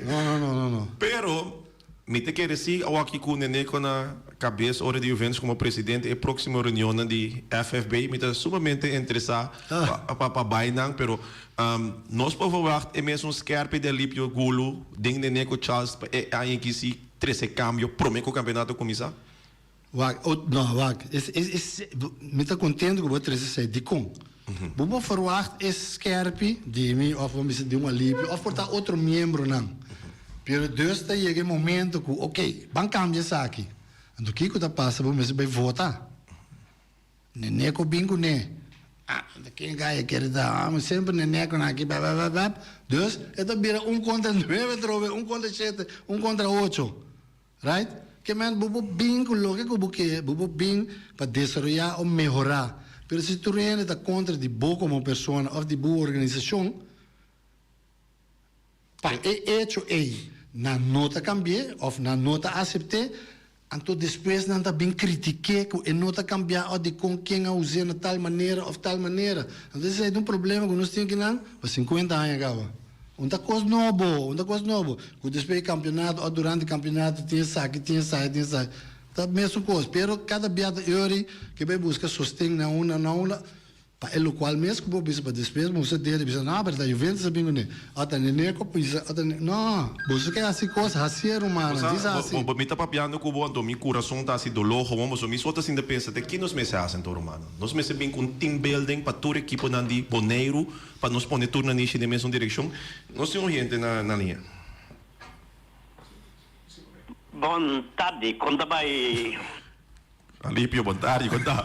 No, no, no, no, no. Pero mi ta kere si awaki cu Neneco na cabes ora di Juventus como presidente e proximo reunionnan di FFB mi ta sumamente interesa pa pa bay nan pero Nos por verwacht e mesun skerpe di Alipio Gulu den Neneco Charles pa e aña aki si trece cambio prome cu campeonato cuminsa? Wak, o, no, wak, es, es, es, mi ta contento cu bo a trece esey. Dicon? Bo por verwacht e skerpi di mi of bo bisa di un Alipio of por ta otro miembronan. Pero dus ta yega e momento cu, ok, ban cambia esaki. Anto kico ta pasa? Bo mester bay vota. Neneco bin cu ne. Ah, ta ken gaya kere ta? Ah, mi semper Neneco na aki, bap, bap, bap. Dus, e ta bira un contra nuebe atrobe, un contra shete, un contra ocho. Right? Ke men, bo por bin cu loke cu bo ke, bo por bin pa desaroya o mehora. Pero si tur hende ta contra di bo como persona of di bo organisacion, Pa e echo ei nan no ta kambi'é òf nan no ta asept'é, anto despues nan ta bin kritik'é ku e no ta kambiá òf dikon ken a us'é na tal manera òf tal manera. Anto esei ta un problema ku nos tin akinan pa sinkuenta aña kaba. Un ta kos nobo, un ta kos nobo, ku despues di kampionato òf durante kampionato tin esaki, tin esaki, tin esaki. Ta mesun kos, pero kada bia ta ori ke bai buska sosten na una na una. Pa e locual mes cu bo bisa pa despues musa dede bisa no pero ta Juventus a bin cune o ta Neneco bisa o ta no boso ke haci cos hacié rumannan disa haci. Bo mi ta papiando cu bo anto mi curason ta haci dolor gewoon pasobra mi so ta sinta pensa te ki nos mester haci anto rumannan nos mester bin cu un team building pa tur ekiponan di Boneiru pa nos pone tur nanishi den mesun direccion nos tin un hende na na liña. Bon tardi con ta bay. Alipio, bon tardi, kon ta?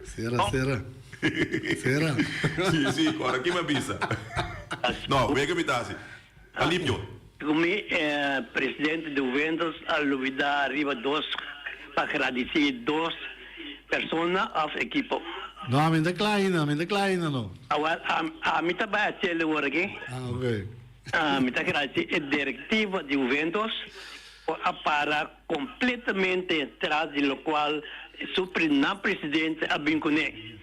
Sera, sera. Sera. Si, si, ora ki mi a bisa. No, wega mi ta hasi. Alipio. Ku mi presidente di Juventus a lubida riba dos pa gradisí dos persona òf ekipo. No, ami ta kla ainda, ami ta kla ainda no. Awel, ami ta bai hasiel awor aki. Ah, ok. Ami ta gradisí e direktiva di Juventus ku a para completamente tras di locual su nan presidente a bin cune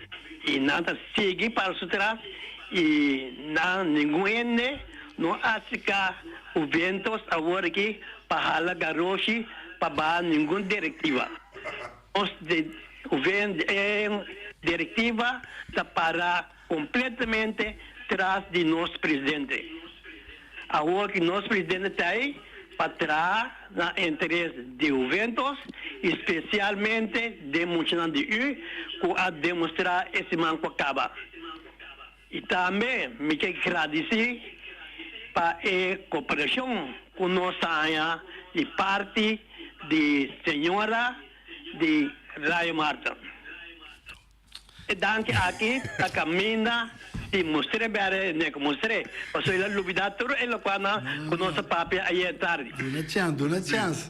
y nan ta sigui para su tras y nan ningun hende no a acerca Juventus awor aki pa hala garoshi pa baha ningun directiva. Nos de Juventus. Direktiva ta para kompletamente tras di nos presidente. Awor ki nos presidente ta ei pa traha na interes di Juventus y specialmente den muchanan di U cu a demostra e siman cu a caba. Y tambe mi ke gradici pa e cooperacion cu nos ta haña di parti di señora di Rayo Marten. E danki aki ta kaminda di mustr'é bèrdè ne ku mustr'é, pasobra el a lubidá tur e lokualnan ku nos a papia ayer tardi. Duna chans, duna chans.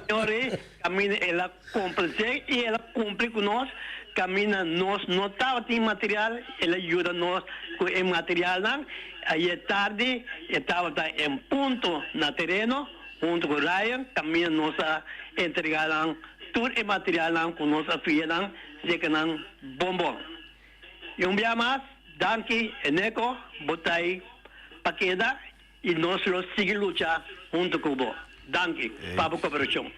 Señor ei kaminda el a komplasé i el a kumpli ku nos, kaminda nos no tabatin material, el a yuda nos ku e materialnan. Ayer tardi e tabata en punto na tereno huntu ku Ryan, kaminda nos a entregá nan Tur e materialnan ku nos a fia nan seka nan bon bon. I un bia mas, danki Eneco, bo ta ei pa keda i nos lo sigui lucha huntu ku bo. Danki pa bo koperashon.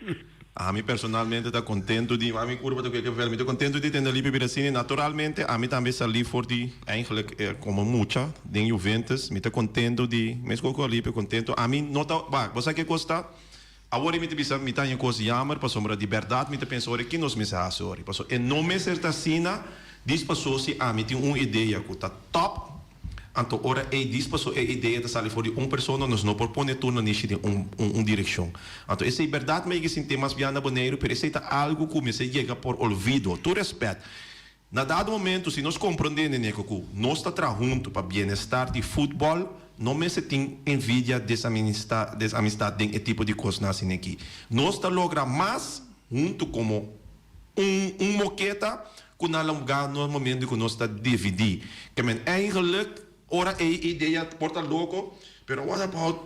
Ami personalmente ta kontentu di, ami kurpa ta kue vel, mi ta kontentu di tende Lipi Birasini. Naturalmente ami tambe sali for di eigenlijk komo mucha den Juventus. Mi ta kontentu di, meskos ku Alipe kontentu. Ami no ta, wak, bo sa ke kos ta? Awor mi ta bisa mi ta haña kos yamer pasobra di bèrdat mi ta pensa ora ki nos mester hasi ora pasobra e no mester ta asina dis paso si ami tin un idea ku ta tòp anto ora ei dis paso e idea ta sali for di un persona nos no por pone tur na nishi den un un direkshon anto esei bèrdat mi a yega sinti mas bia na Boneiru pero esei ta algu ku mester yega por olvido tur rèspèt Na dado momento si nos comprende Neneco cu nos ta traha hunto pa bienestar di futbol no mester tin envidia desamistad den e tipo di cosnan asina aki. Nos ta logra mas hunto como un un moketa cu na lugar nos momento cu nos ta dividi. Ke men eigenlijk ora ey idea por ta loco pero what about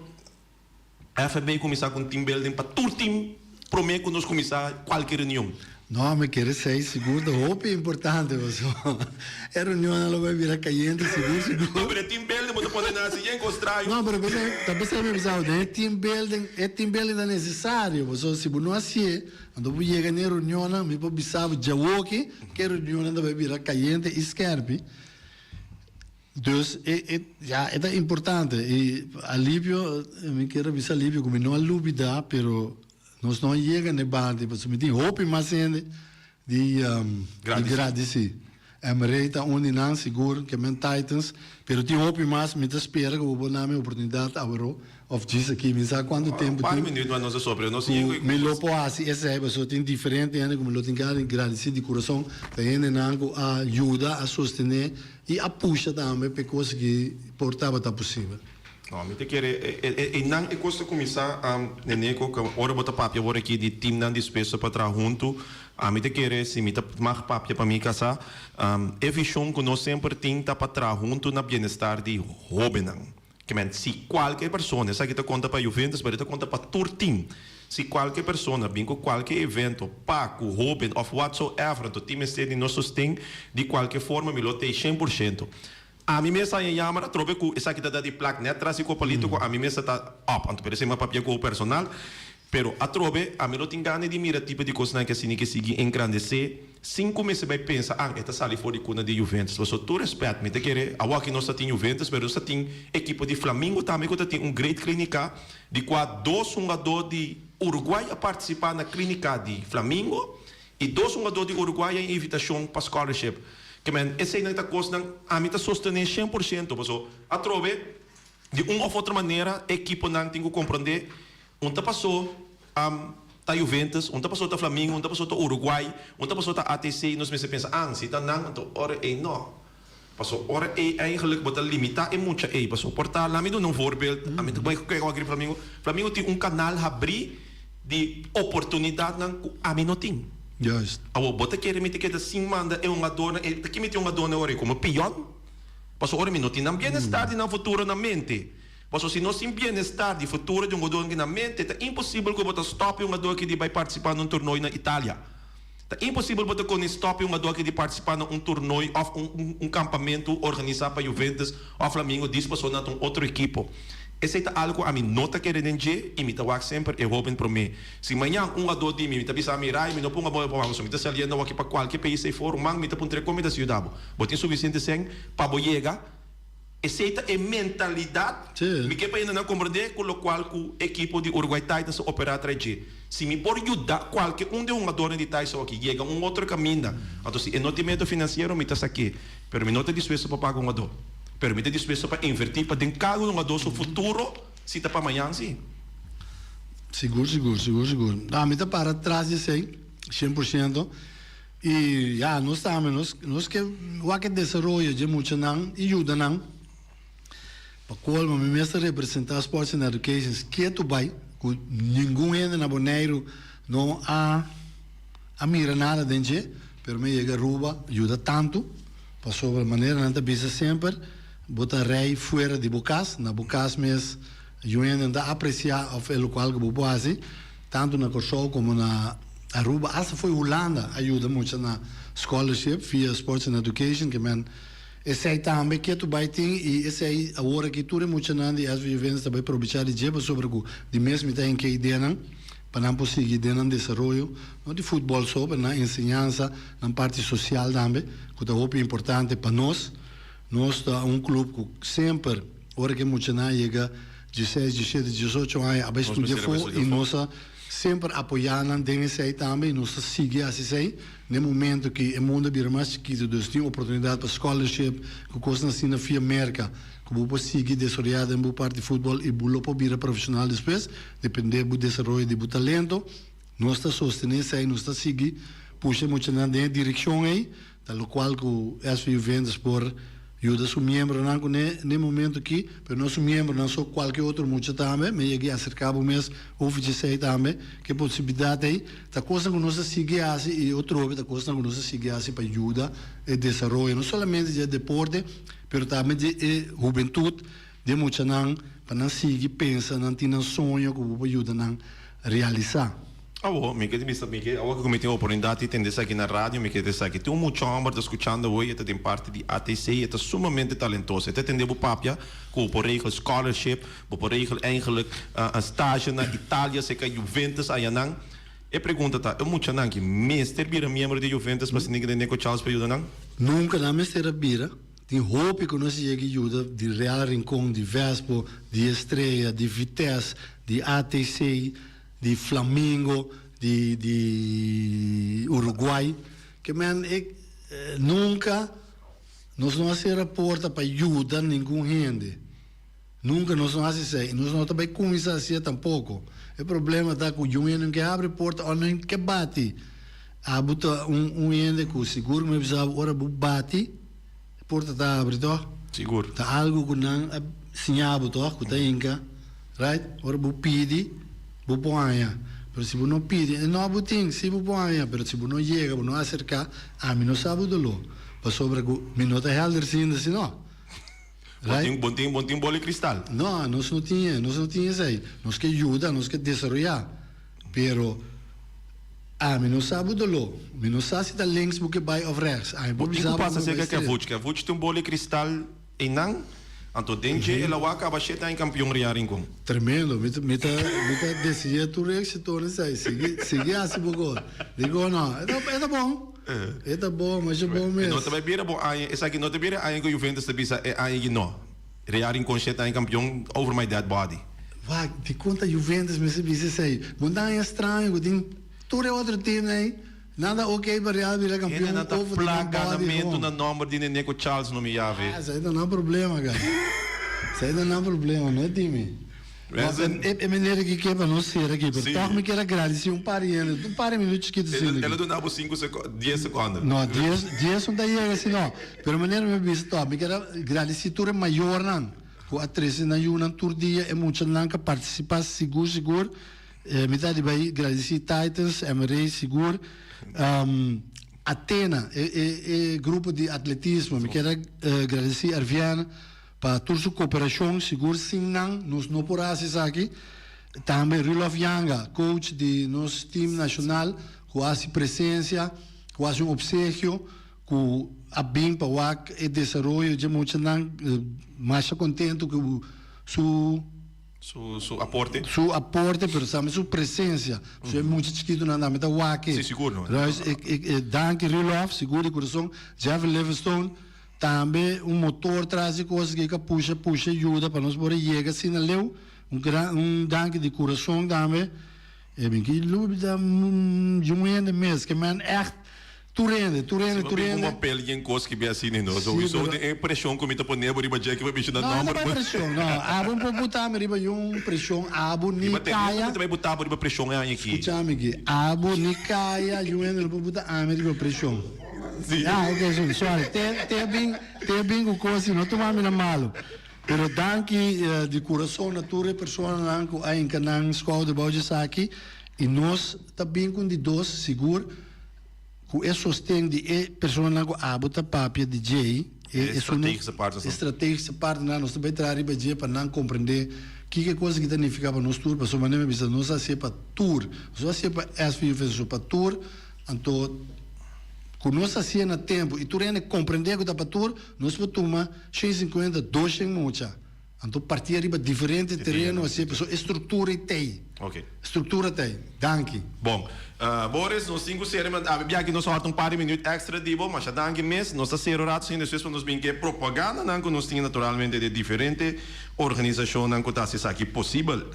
FB kuminsá ku un team building pa tur team promé ku nos kuminsá kualke reunion. No, mi kere esei sigur ta hopi importante pasobra e reunionnan lo bai bira kayente sigur sigur. No, pero e team building bo ta pone nan hasi yen kos trayo. No, pero p'esei ta p'esei mi bisa den e team building e team building ta nesesario pasobra si bo no hasié anto bo yega na e reunionnan mi por bisa bo djawoki ku e reunionnan ta bai bira kayente i skerpi. Dus e e ya e ta importante y Alivio mi kier a bisa Alivio cu mi no a lubida pero nos no a yega n'e bandi pasobra mi tin hopi mas hende di di gradici. Emmerey ta un di nan sigur ke men Titans pero tin hopi mas mi ta spera cu bo por nami oportunidad awero of djis aki mi sa cuanto tempo tin cu mi lo por haci esey pasobra tin diferente hende cu mi lo tin ke gradici di curason ta hendenan cu a yuda a sostene I a pusha tambe p'e kos ki por tabata posibel. No, mi ta kere einan e kos ta kuminsá, Neneco, ku ora bo ta papia awor aki di timnan dispuesto pa traha huntu, ami ta kere si mi ta mag papia pa mi kasá, e vishon ku nos semper tin ta pa traha huntu na bienestar di hóbennan. Ke men, si kualke persona, esaki ta konta pa Juventus, pero e ta konta pa tur tim, si kualke persona bin ku kualke evento pa ku hóben òf whatsoever, anto tin mester di nos sosten di kualke forma, mi lo t'ei shen por shento. Ami mes a haña yamar atrobe ku esaki ta da di plak nèt tras di Kopalito ku ami mes ta ta òp, anto pero esei mi a papia ku personal. Pero atrobe, ami lo tin gana di mira tipo di kosnan ke asina ke sigui engrandesé sin ku mester bai pensa, ah, e ta sali for di kuna di Juventus. Pasobra tur respet, mi ta kere, awor aki nos ta tin Juventus, pero nos ta tin ekipo di Flamingo tambe ku ta tin un great klinika, di kua dos hungadó di Uruguay a partisipá na klinika di Flamingo i dos hungadó di Uruguay a invitashon pa scholarship. Ke men, eseinan ta kosnan ami ta sostené 100%, pasobra atrobe, di un òf otro manera e ekiponan tin ku komprondé Un ta pasó ta Juventus, un ta pasó ta Flamingo, un ta pasó ta Uruguay, un ta pasó ta ATC, nos mester pensa, ah, si ta nan, anto ora ei no. Paso ora ei eigenlijk bo ta limitá e mucha ei, paso por ta, laat mi duna un voorbeeld, ami ta bai kijk awor Flamingo, Flamingo tin un kanal habrí di oportunidatnan ku ami no tin. Juist. Awor, bo ta kere mi ta keda sin manda e hungadornan ei, ta kimi tin hungadornan ora ei komo pion? Paso ora mi no tin nan bienestar di nan futuro na mente. Pasobra si nos tin bienestar di futuro di un godó na mente, ta imposibel ku bo ta stòp e un gadó aki di bai partisipá na un tornoi na Italia. Ta imposibel bo ta koni stòp e un gadó aki di partisipá na un tornoi òf un un kampamentu organisá pa Juventus òf Flamingo dis pasobra nan ta un otro ekipo. Esei ta algu ku ami no ta kere den dje i mi ta wak semper e hoben promé. Si mañan un adó di mi, mi ta bisa mi, Ray, mi no ponga bo pa paso, mi ta saliendo awaki pa kualke pais ei for, man, mi ta puntr'é kon mi ta siuda bo. Bo tin sufisiente sèn pa bo yega? Esei ta e mentalidat. Mi ke pa hendenan komprendé ku lokual ku ekipo di Uruguay Titans ta operá tras dje. Si mi por yuda kualke un di e hungadornan di Titans awaki yega un otro kaminda, anto si e no tin meto finansiero mi ta sak'é. Pero mi no ta dispuesto pa paga un hungadó. Pero mi ta dispuesto pa invertí pa den kada un hungadó su futuro si ta pa mañan sí. Sigur, sigur, sigur, sigur. No, mi ta para tras di esei, 100%. I ya, nos tambe, nos, nos ke wak e desaroyo dje muchanan i yuda nan. Pa kolmo, mi mes ta representá Sports and Education ketu bai, ku ningun hende na Boneiru no a a mira nada den dje, pero mi a yega Aruba yuda tantu, pasobra manera nan ta bisa semper, bo ta rei fuera di bo kas, na bo kas mes yu hende no ta apresiá òf e lokual ku bo por hasi, tantu na Kòrsou komo na Aruba, asta fo'i Hulanda a yuda mucha na scholarship via Sports and Education, ke men esei tambe ketu bai tin i esei awor aki tur e muchanan di SV Juventus ta bai probechá di dje pasobra ku di mes mi ta hinka ideanan. Pa nan por sigui den nan desaroyo, no di futbòl so, pero nan enseñansa, nan parti sosial tambe, ku ta hopi importante pa nos. Nos ta un klup ku semper ora ku e muchanan yega dieseis, diesshete, diesocho aña a bai studia afó i nos a semper apoyá nan den esei tambe i nos ta sigui hasi esei. Na e momento ku e mundu a bira mas chikitu, dus tin oportunidat pa scholarship ku kosnan asina via Merka. Ku bo por sigui desaroyá den bo parti futbòl i bo lo por bira profeshonal despues, dependé bo desaroyo di bo talento. Nos ta sostené esei, nos ta sigui pusha e muchanan den e direkshon ei, ta lokual ku SV Juventus por yuda su miembronan kuné n'e momento aki, pero no su miembronan so, kualke otro mucha tambe. Mi a yega i aserká bo mes over dje esei tambe, ku e posibilidat ei ta kosnan ku nos ta sigui hasi i otrobe ta kosnan ku nos ta sigui hasi pa yuda e desaroyo no solamente dje deporte, Pero tambe di e hubentut, di e muchanan, pa nan sigui pensa, nan tin nan soño ku bo por yuda nan realisá. Awor, mi ke bisa, mi ke, awor ku mi tin oportunidat di tende esaki na radio, mi ke ta esaki. Tin un mucha hòmber ta skuchando awor i e ta den parti di ATC i e ta sumamente talentoso. E ta tende bo papia ku bo por regel scholarship, bo por regel eigenlijk un stage na Italia, serka Juventus ayanan. E pregunta ta, e muchanan ki mester bira miembro di Juventus pa sinti ku den Neco Charles pa yuda nan? Nunka nan mester a bira. Tin hopi ku nos a yega i yuda di Real Rincon, di Vespo, di Estrella, di Vitesse, di ATC, di Flamingo, di di Uruguay. Ke men e nunka nos no a sera porta pa yuda ningun hende. Nunka nos no hasi esei i nos no ta bai kuminsá hasié tampoko. E problema ta ku un hende no ke habri porta òf no ke bati. Abo ta un un hende ku sigur mi bisa bo ora bo bati e porta ta habri tòg? Sigur. Ta algu ku nan a siña bo tòg ku ta hinka, right? Ora bo pidi bo por haña, pero si bo no pidi e no bo tin, si bo por haña, pero si bo no yega, bo no aserká, ami no sa bo doló, pasobra ku mi no ta helderziende si no. Bo tin, bo tin, bo tin bola di kristal? No, nos no tin e, nos no tin esei. Nos ke yuda, nos ke desaroyá. Pero ami no sa bo doló. Mi no sa si ta links bo ke bai òf rèks. Ami por Bo tin bisa ku bo pasa ku bai serka straight. Kevuch. Kevuch tin un bola di kristal einan. Anto den dje el a wak kaba shete aña kampion Real Rincon. Tremendo. Mi ta, mi ta, mi ta deseá tur éksito na esei. Sigui, sigui hasi bo kos. Dikon no? E ta, e ta bon. E ta bon, masha bon E no mes. ta bai bira bo aña, esaki no ta bira e aña ku Juventus ta bisa e aña aki no. Real Rincon shete aña kampion over my dead body. Wak, dikon ta Juventus mester bisa esei? Bo ta haña straño ku tin tur e otro teamnan ei, nan ta ok pa Real bira kampion Hendenan ta over di pla nan body ganamentu gewoon. na nomber di Neneco Charles no mi yawe. Ah, esei ta nan problema, guy. Esei ta nan problema, no e di mi. Mensen. E meneer aki ke pa nos sera aki, pero Sí. toch mi kier a gradisi un par di hende, un par di minuut chikito El, asina el a aki. duna bo sinku seko, dies sekonde. No, dies, dies no ta yega si no. Pero meneer mi a bisa toch, mi kier a gradisi tur e mayornan ku a trese nan yunan tur dia, e muchanan ku a partisipa sigur sigur. Mi ta di bai gradisi Titans, MRA sigur, Athena, e, e, e grupo di atletismo. Mi kier a gradisi Arviana. Pa tur su koperashon, sigur sin nan nos no por hasi esaki. Tambe Rulof Janga, coach di nos team nashonal ku hasi presensia, ku hasi un opsegio, ku a bin pa wak e desaroyo dje muchanan. Masha kontentu ku su. Su su aporte. Su aporte pero tambe su presencia. Su e mucha chikitonan tambe ta wak e. Si, sigur no. Ruis e e danki Rudolf sigur di kurason. Jeffrey Livingstone tambe un motor tras di kos aki ka pusha pusha yuda pa nos por a yega asina leu. Un gran un danki di kurason tambe. E bin ki lubida un hende mes ke men echt tur hende tur hende tur hende. Si bo bin ku un papel yen kos ki bin asina no. So Sí, so pero den e preshon ku mi ta pone bo riba dje ki bo bisha na No, no nomber bai preshon no. Abo un por buta mi riba yun preshon abo ni Riba tereno kaya. mi ta bai buta bo riba preshon e aña aki. Skucha mi ki abo ni kaya yun hende no por buta ami riba preshon. Sí. Ah ok so sorry te te bin te bin ku kos si no tuma mi na malo. Pero danki di kurason na tur e personanan ku a hinka nan skouder bou dje esaki i nos ta bin ku un di dos sigur ku e sosten di e personanan ku abo ta papia di dje E strategische partners e strategische partnernan nos ta bai traha riba dje pa nan komprende kiko e kos aki ta nifiká pa nos tur pasobra manera mi a bisa nos a hasié pa tur nos no a hasié pa SVUV so pa tur anto ku nos hasié na tempu i tur hende komprende ku ta pa tur nos por tuma 150, 200 mucha. Anto partí ariba diferente tereno así, pasobra e struktura ei t'ei. Ok. Struktura t'ei. Danki. Bon. Boris, nos tin ku sera, ma abi biaha aki nos hòrta un par di minüt èkstra di bo. Masha danki mes. Nos ta sera un ratu sin despues pa nos bin ku e propagandanan ku nos tin naturalmente di e diferente organisashonnan ku ta hasi esaki posibel.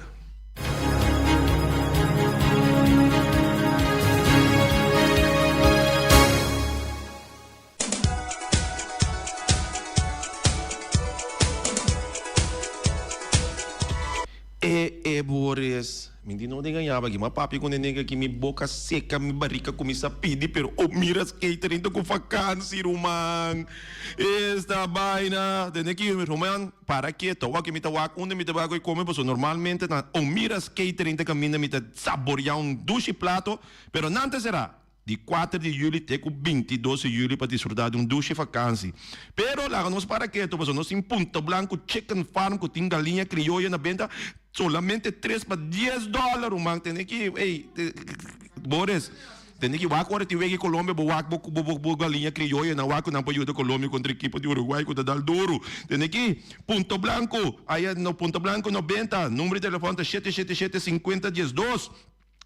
E e Boris, mi di no den gañaba aki, ma papia ku nene aki mi boka seka, mi barika kuminsá pidi, pero o mira catering ta ku vakansi ruman, esta baina, tende ki ruman para keto, awor ki mi ta wak unda mi ta bai kome pasobra normalmente na o mira catering ta kaminda mi ta saboreá un dushi plato, pero nan ta será. Di kuater di juli te ku 22 di juli pa disfrutá di un dushi vakansi. Pero laga nos para ketu pasobra nos tin Punta Blanco Chicken Farm ku tin galiña krioyo na benta solamente tres pa dies dòler ruman. Tene ki ey Boris tene ki wak ora tin wega di Colombia bo wak bo bo bo galiña krioyo nan wak ku nan por yuda Colombia kontra ekipo di Uruguay ku ta dal duru. Tene ki Punta Blanco aya no Punta Blanco no benta numero di telefòn ta shete shete shete sinkuenta diesdos.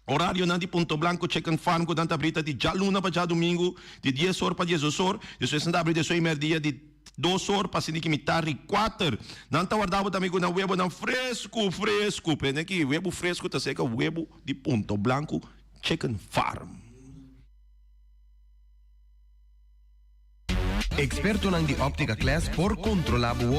Orarionan di Punto Blanco Chicken Farm ku nan ta abri ta di djaluna pa djadumingu di dies or pa diesdos or, despues nan ta abri despues merdia di dos or pa asina ki mitar di kuater. Nan ta warda bo tambe ku nan webonan fresku fresku. Prende aki, webu fresku ta seka webu di Punto Blanco Chicken Farm. Expertonan di Optica Class por controla bo wowo.